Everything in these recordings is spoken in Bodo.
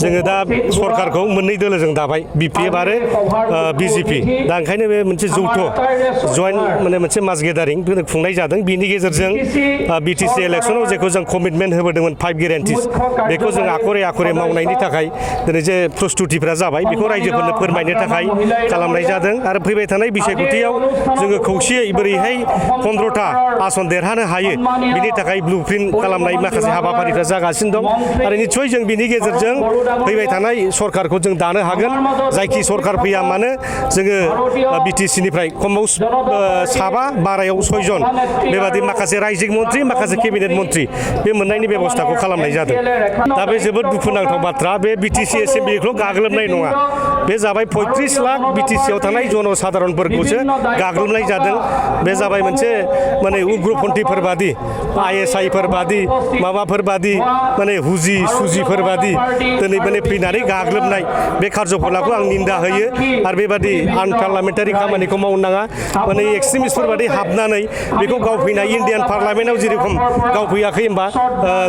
जोङो दा सरकारखौ मोननै दोलोजों दाबाय BPF आरो BJP दा ओंखायनो बे मोनसे जौथ' जयेन्ट माने मोनसे मास गेदारिं खुंनाय जादों बिनि गेजेरजों BTC इलेक्सनाव जेखौ जों कमिटमेन्ट होबोदोंमोन 5 गेरेन्टिस बेखौ जों आखरे आखरे मावनायनि थाखाय दिनै जे प्रस्तुतिफ्रा जाबाय बेखौ रायजोफोरनो फोरमायनो थाखाय खालामनाय जादों आरो फैबाय थानाय बिसायख'थियाव जोङो खौसेयै बोरैहाय 15टा आसन देरहानो हायो बिनि थाखाय ब्लुप्रिन्ट खालामनाय माखासे हाबाफारिफ्रा जागासिनो दं आरो निस्सय जों बिनि गेजेरजों फैबाय थानाय सरकारखौ जों दानो हागोन जायखि सरकार फैया मानो जोङो BTCनिफ्राय खमाव 7 बारायाव 6 जन बेबादि माखासे रायजिक मन्त्रि माखासे केबिनेट मन्त्रि बे मोननायनि बेबस्थाखौ खालामनाय जादों दा बे जोबोद दुखुनांथाव बाथ्रा बे BTC एसेम्ब्लिखौ गाग्लोबनाय नङा बे जाबाय 35 लाख BTCआव थानाय जनसाधारनफोरखौसो गाग्लोबनाय जादों बे जाबाय मोनसे माने उग्रपन्थीफोर बादि ISI फोर बादि माबाफोर बादि माने हुजि सुजिफोर बादि दिनै माने फैनानै गाग्लोबनाय बे कार्जकलापखौ आं निन्दा होयो आरो बेबादि आनपार्लामेन्टारि खामानिखौ मावनो नाङा माने एक्सट्रिमिस्टफोर बादि हाबनानै बेखौ गावफैनाय इन्डियान पार्लामेन्टआव जेरेखम गावफैयाखै होमबा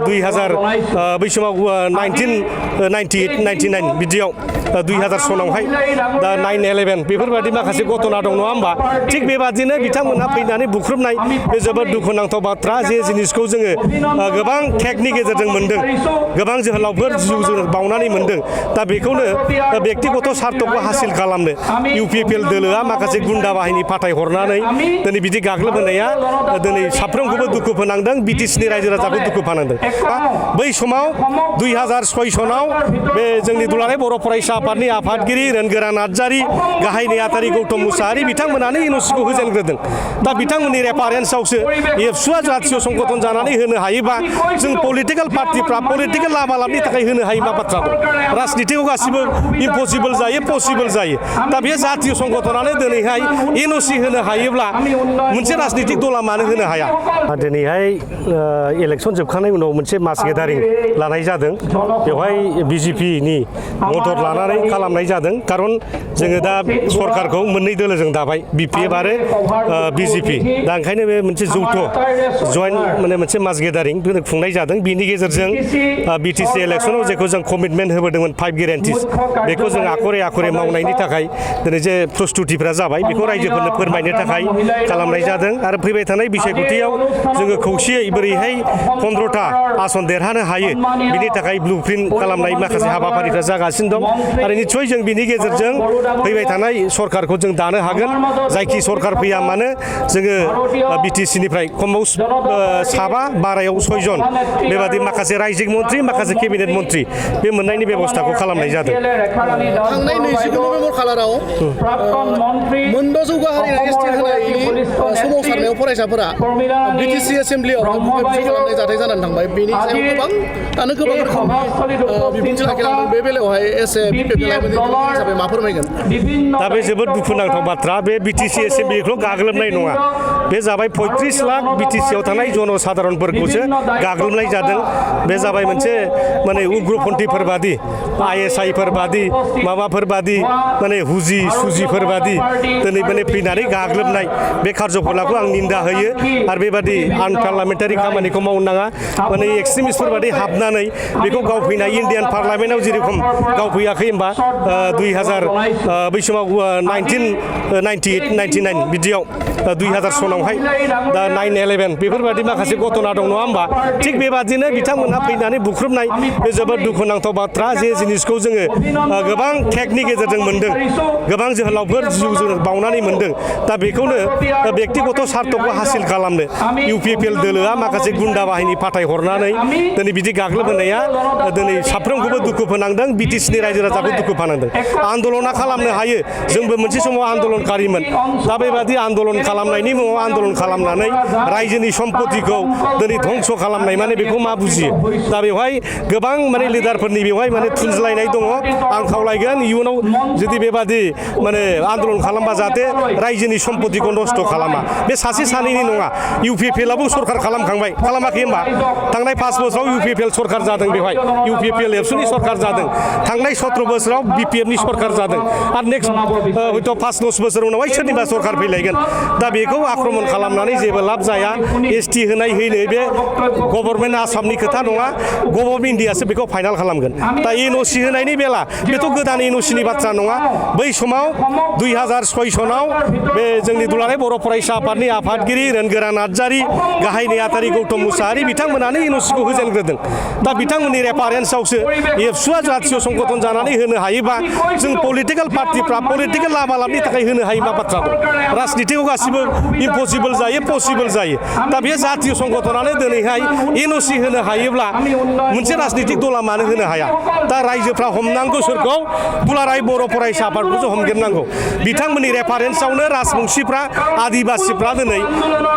2000 बै समाव 1998 99 बिदियाव 2000 सनावहाय दा 9/11 बेफोरबायदि माखासे घटना दं नङा होमबा थिग बेबादिनो बिथांमोनहा फैनानै बुख्रुबनाय बे जोबोद दुखुनांथाव बाथ्रा जे जिनिसखौ जोङो गोबां टेकनि गेजेरजों मोनदों गोबां जोहोलावफोर जिउ बावनानै मोनदों दा बेखौनो बेक्तिगत सार्थखौ हासिल खालामनो UPPL दोलोआ माखासे गुन्दा बाहिनी फाथायहरनानै दिनै बिदि गाग्लोबहोनाया दिनै साफ्रोमखौबो दुखु फोनांदों BTCनि रायजो राजाखौ दुखु फोनांदों बै समाव 2006 सनाव बे जोंनि दुलाराय बर' फरायसा आफादनि आफादगिरि रोनगोरा नार्जारि गाहाय नेहाथारि गौतम मुसाहारि बिथांमोनानो NOC-खौ होजेनग्रोदों दा बिथांमोननि रेफारेन्सआवसो एबसुआ जातीय संगठन जानानै होनो हायोबा जों पलिटिकेल पार्टिफ्रा पलिटिकेल लामा लाबनि थाखाय होनो हायो मा बाथ्रा दं राजनितिखौ गासिबो इम्पसिबल जायो पसिबल जायो दा बे जातीय संगठनानो दिनैहाय NOC होनो हायोब्ला मोनसे राजनितिक दला मानो होनो हाया दिनैहाय इलेक्सन जोबखांनायनि उनाव मोनसे मास गेदारिं लानाय जादों बेवहाय BJP-नि मदद लानानै खालामनाय जादों खारन जोङो दा सरकारखौ मोननै दोलोजों दाबाय BPF आरो BJP दा ओंखायनो बे मोनसे जौथ' जयेन्ट माने मोनसे मास गेदारिं खुंनाय जादों बिनि गेजेरजों BTC इलेक्सनाव जेखौ जों कमिटमेन्ट होबोदोंमोन 5 गेरेन्टिस बेखौ जों आखरे आखरे मावनायनि थाखाय दिनै जे प्रस्तुतिफ्रा जाबाय बेखौ रायजोफोरनो फोरमायनो थाखाय खालामनाय जादों आरो फैबाय थानाय बिसायख'थियाव जोङो खौसेयै बोरैहाय 15टा आसन देरहानो हायो बिनि थाखाय ब्लुप्रिन्ट खालामनाय माखासे हाबाफारिफ्रा जागासिनो दं आरो निस्सय जों बिनि गेजेरजों फैबाय थानाय सरकारखौ जों दानो हागोन जायखि सरकार फैया मानो जोङो BTCनिफ्राय खमाव 7 बारायाव 6 जन बेबादि माखासे रायजिक मन्त्रि माखासे केबिनेट मन्त्रि बे मोननायनि बेबस्थाखौ खालामनाय जादों थांनाय 29 नभेम्बर खालाराव मोनबा जौगाहारिनो ST होनायनि सोमावसारनायाव फरायसाफोरा BTC एसेम्ब्लियाव खालामनाय जाथाय जानानै थांबाय बेनि सायाव गोबां रोखोमनि बिबुंथि लाखिलांदों बे बेलायावहाय एसे हिसाबै मा फोरमायगोन दा बे जोबोद दुखुनांथाव बाथ्रा बे BTC एसेम्ब्लिखौ गाग्लोबनाय नङा बे जाबाय 35 लाख BTCआव थानाय जनसाधारनफोरखौसो गाग्लोबनाय जादों बे जाबाय मोनसे माने उग्रपन्थीफोर बादि ISI फोर बादि माबाफोर बादि माने हुजि सुजिफोर बादि दिनै माने फैनानै गाग्लोबनाय बे कार्जकलापखौ आं निन्दा होयो आरो बेबादि आनपार्लामेन्टारि खामानिखौ मावनो नाङा माने एक्सट्रिमिस्टफोर बादि हाबनानै बेखौ गावफैनाय इन्डियान पार्लामेन्टआव जेरेखम गावफैयाखै होमबा 2000 बै समाव 1998 99 बिदियाव 2000 सनावहाय दा 9/11 बेफोरबायदि माखासे घटना दं नङा होमबा थिग बेबादिनो बिथांमोनहा फैनानै बुख्रुबनाय बे जोबोद दुखुनांथाव बाथ्रा जे जिनिसखौ जोङो गोबां टेकनि गेजेरजों मोनदों गोबां जोहोलावफोर जिउ बावनानै मोनदों दा बेखौनो बेक्तिगत सार्थखौ हासिल खालामनो UPPL दोलोआ माखासे गुन्दा बाहिनी फाथायहरनानै दिनै बिदि गाग्लोबहोनाया दिनै साफ्रोमखौबो दुखु फोनांदों BTCनि रायजो राजाखौ दुखु फोनांदों आन्दलना खालामनो हायो जोंबो मोनसे समाव आन्दलनकारिमोन दा बेबादि आन्दलन खालामनायनि मुङाव आन्दलन खालामनानै रायजोनि सम्पतिखौ दिनै धंस खालामनाय माने बेखौ मा बुजियो दा बेवहाय गोबां माने लिडारफोरनि बेवहाय माने थुनज्लायनाय दङ आं खावलायगोन इयुनाव जुदि बेबादि माने आन्दलन खालामबा जाहाथे रायजोनि सम्पतिखौ नस्थ' खालामा बे सासे सानैनि नङा UPPL-आबो सरकार खालामखांबाय खालामाखै होमबा थांनाय 5 बोसोराव UPPL सरकार जादों बेवहाय UPPL एबसुनि सरकार जादों थांनाय 17 बोसोराव BPF नि सरकार जादों आरो नेक्स्ट हयथ' 5-10 बोसोर उनावहाय सोरनिबा सरकार फैलायगोन दा बेखौ आक्रमण खालामनानै जेबो लाब जाया ST होनाय होनो बे गभर्नमेन्ट आसामनि खोथा नङा गभर्नमेन्ट इन्डियासो बेखौ फाइनाल खालामगोन दा NOC होनायनि बेला बेथ' गोदान NOC नि बाथ्रा नङा बै समाव 2006 सनाव बे जोंनि दुलाराय बर' फरायसा आफादनि आफादगिरि रोनगोरा नार्जारि गाहाय नेहाथारि गौतम मुसाहारि बिथांमोनानो NOC खौ होजेनग्रोदों दा बिथांमोननि रेफारेन्सआवसो एबसुआ जातीय संगठन जानानै होनो हायोबा जों पलिटिकेल पार्टिफ्रा पलिटिकेल लामालाबनि थाखाय होनो हायो मा बाथ्रा दं राजनितिखौ गासिबो इम्पसिबल जायो पसिबल जायो दा बे जातीय संगठनानो दिनैहाय NOC होनो हायोब्ला मोनसे राजनितिक दला मानो होनो हाया दा रायजोफ्रा हमनांगौ सोरखौ दुलाराय बर' फरायसा आफादखौसो हमगिरनांगौ बिथांमोननि रेफारेन्सआवनो राजबंशीफ्रा आदिबासिफ्रा दिनै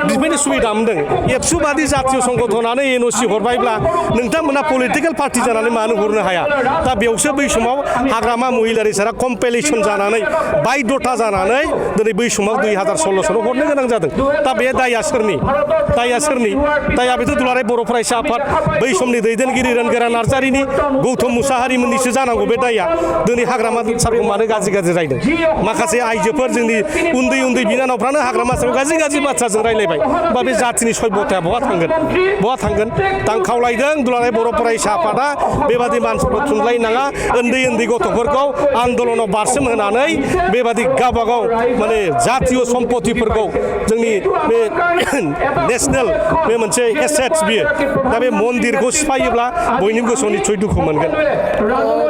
बिबायदि सुबिदा मोनदों एबसु बादि जातीय संगठनानो NOC हरबायब्ला नोंथांमोना पलिटिकेल पार्टि जानानै मानो हरनो हाया दा बेयावसो बै समाव हाग्रामा महिलारि सारा कम्पेलेसन जानानै बायध'था जानानै दिनै बै समाव 2016 सनाव हरनो गोनां जादों दा बे दाया सोरनि दाया बेथ' दुलाराय बर' फरायसा आफाद बै समनि दैदेनगिरि रोनगोरा नार्जारिनि गौतम मुसाहारिमोननिसो जानांगौ बे दाया दिनै हाग्रामा सारखौ मानो गाज्रि रायदों माखासे आइजोफोर जोंनि उन्दै बिनानावफ्रानो हाग्रामा सारखौ गाज्रि बाथ्राजों रायलायबाय बा बे जातिनि सभ्यताया बहा थांगोन दा आं खावलायदों दुलाराय बर' फरायसा आफादा बेबादि मानसिफोरखौ थुनलायनाङा उन्दै गथ'फोरखौ आन्दलनाव बारसोम होनानै बेबादि गावबागाव माने जातीय सम्पतिफोरखौ जोंनि बे नेसनेल बे मोनसे एसेट्स बियो दा बे मन्दिरखौ सिफायोब्ला बयनिबो गोसोआव निस्सय दुखु मोनगोन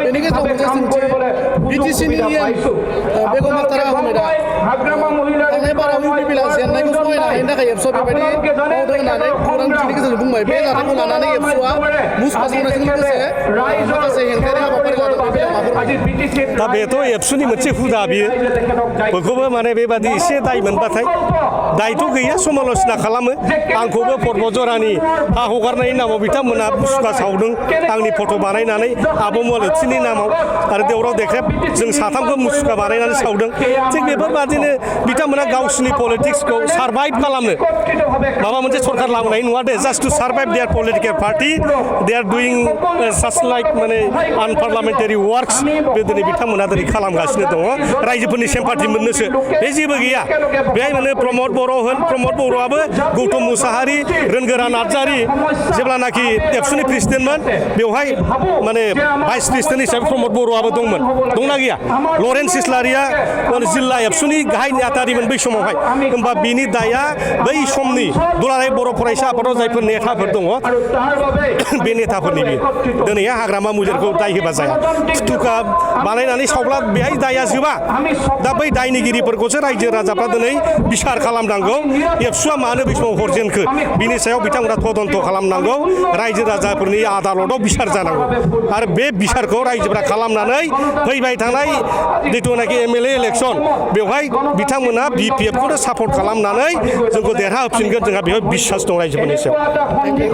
बेनि गेजेराव मोनसे सोंथि BTC-नि बेगम आखतार आहमेदा थांनाय बाराव UPPIL-आ जेननायखौ सहायनो हायैनि थाखाय एबसुआ बेबायदि मावदों होननानै खौरां बिजोंनि गेजेरजों बुंबाय बे जाथायखौ लानानै एबसुआ मुसुखा सावनायजों लोगोसे माखासे हेंथायारि हाबाफारि लादों बे माबाफोर दा बेथ' एबसुनि मोनसे हुदा बियो बयखौबो माने बेबादि एसे दाय मोनबाथाय दायथ' गैया समाल'सना खालामो आंखौबो पर्बतजरानि हा हगारनायनि नामाव बिथांमोना मुसुखा सावदों आंनि फट' बानायनानै आब' मलथिनि नामाव आरो देवराव देख्रेब जों साथामखौ मुसुखा बानायनानै सावदों थिग बेफोरबादिनो बिथांमोना गावसिनि पलिटिक्सखौ सारभाइभ खालामनो माबा मोनसे सरकार लाबोनाय नङा they just to survive their political party they are doing such like माने आनपार्लामेन्टारि वार्कस बे दिनै बिथांमोना दिनै खालामगासिनो दङ रायजोफोरनि सेम्पाथि मोननोसो बे जेबो गैया बेहाय माने प्रमद बर'आबो गौतम मुसाहारि रोनगोरा नार्जारि जेब्लानाखि एबसुनि प्रेसिडेन्टमोन बेवहाय माने भाइस प्रेसिडेन्ट हिसाबै प्रमद बर'आबो दंना गैया लरेन्स इस्लारिया जिल्ला एबसुनि गाहाय नेहाथारिमोन बै समावहाय होमबा बिनि दाया बै समनि दुलाराय बर' फरायसा आफादाव जायफोर नेताफोर दङ बे नेताफोरनि बियो दिनैहाय हाग्रामा मुलिखौ दाय होबा जाया फुथुखा बानायनानै सावब्ला बेहाय दाया जोबा दा बै दायनिगिरिफोरखौसो रायजो राजाफ्रा दिनै बिसार खालामनांगौ एबसुआ मानो बै समाव हरजेनखो बिनि सायाव बिथांमोना तदन्त खालामनांगौ रायजो राजाफोरनि आदालताव बिसार जानांगौ आरो बे बिसारखौ रायजोफ्रा खालामनानै फैबाय थानाय जिथुनाखि MLA इलेक्सन बेवहाय बिथांमोना BPF खौनो सापर्ट खालामनानै जोंखौ देरहा होफिनगोन जोंहा बेवहाय बिसास दं रायजोफोरनि सायाव